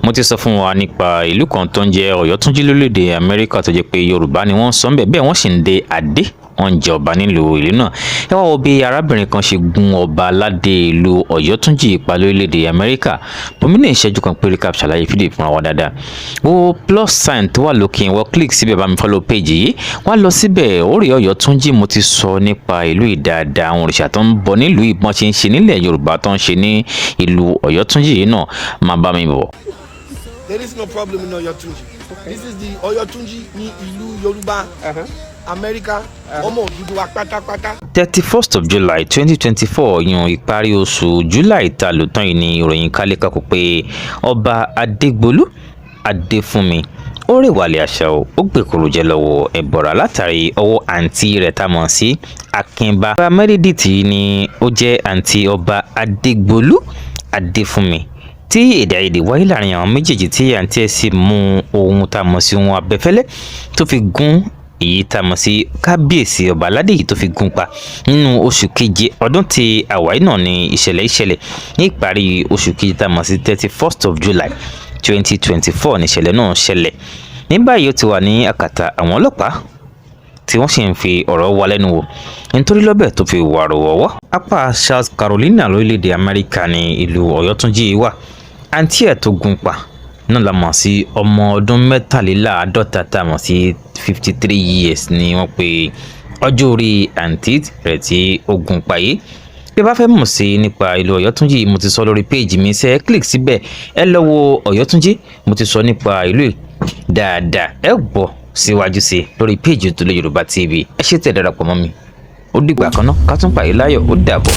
Mo ti sọ fún wa nípa ìlú kan tó ń jẹ́ Ọ̀yọ́túnjí lórílẹ̀‐èdè Amẹ́ríkà, tó jẹ́ pé Yorùbá ni wọ́n ń sọ ń bẹ̀, bẹ́ẹ̀ wọ́n sì ń de adé, wọ́n ń jẹ ọba nílùú ìlú náà. Ẹ wá wo bí arábìnrin kan ṣe gun ọba aládé ìlú Ọ̀yọ́túnjí pa lórílẹ̀‐èdè Amẹ́ríkà. Bòmí ní ìṣẹ́jú kan péré ká ṣàlàyé fídíò fúnra wa dáadáa. Wo plus sign tó wà lókè, wọ́n click síbẹ̀, bá mi follow page yìí, wá lọ síbẹ̀, ó rí Ọ̀yọ́túnjí. Mo ti sọ nípa ìlú yìí dáadáa, àwọn òrìṣà tó ń bọ nílùú, ìbọn ṣe ń ṣe nílẹ̀ Yorùbá tó ń ṣe ní ìlú Ọ̀yọ́túnjí yìí náà. Máa bá mi bọ̀. There is no problem in Oyotunji. This is the Oyotunji ní ìlú Yorùbá Amẹ́ríkà, ọmọ Odùduwà pátápátá. 31st of July 2024, yan ìparí oṣù July ta ló tán yìí ní ìròyìn kálíkàkù pé Ọba Adégbọlú Adéfúnmi ó rèwàlẹ̀ àṣà o, ó gbèkúrú jẹ lọ́wọ́ ẹ̀bọ̀rà látàrí ọwọ́ àǹtí rẹ̀ tá a mọ̀ sí Akínbá. Ọba Meredith ni ó jẹ́ àǹtí Ọba Adégbọlú Adéfúnmi tí èdè àìyedè wáyé láàrin àwọn méjèèjì, tí àǹtí ẹ̀ sì mú ohun tá a mọ̀ sí ohun abẹ́fẹ́lẹ́ tó fi gún èyí tá a mọ̀ sí kábíyèsí ọba aládé yìí tó fi gún pa nínú oṣù keje ọdún tí àwáyé náà ní ìṣẹ̀lẹ̀ ìṣẹ̀lẹ̀ ní ìparí oṣù keje tá a mọ̀ sí 31st of July 2024 ní ìṣẹ̀lẹ̀ náà ṣẹlẹ̀. Ní báyìí, ó ti wà ní àkàtà àwọn ọlọ́pàá tí wọ́n sì ń fi ọ̀rọ̀ wá lẹ́nu wò nítorí lọ́bẹ̀ tó fi wàrò wọ́wọ́. Apá South Carolina lórílẹ̀‐èdè Amẹ́ríkà ní ìlú Ọ̀yọ́túnjí wà. Àǹtí ẹ̀ tó gún pa náà la mọ̀ sí ọmọ ọdún 53, tá a mọ̀ sí 53 years ni wọ́n pe ọjọ́ orí àǹtí rẹ̀ tí ó gún pa yìí. Bí ẹ bá fẹ́ mọ̀ sí nípa ìlú Ọ̀yọ́túnjí, mo ti sọ lórí page mi ṣe, click síbẹ̀, ẹ lọ wo Ọ̀yọ́túnjí. Mo ti sọ nípa ìlú yìí dáadáa, ẹ gbọ́ síwájú sí lórí page Òtòlé Yorùbá TV. Ẹ ṣé tẹ́ darapọ̀ mọ́ mi. Ó dìgbà kan náà, ká tún pàdé láyọ̀. Ó dàbọ̀.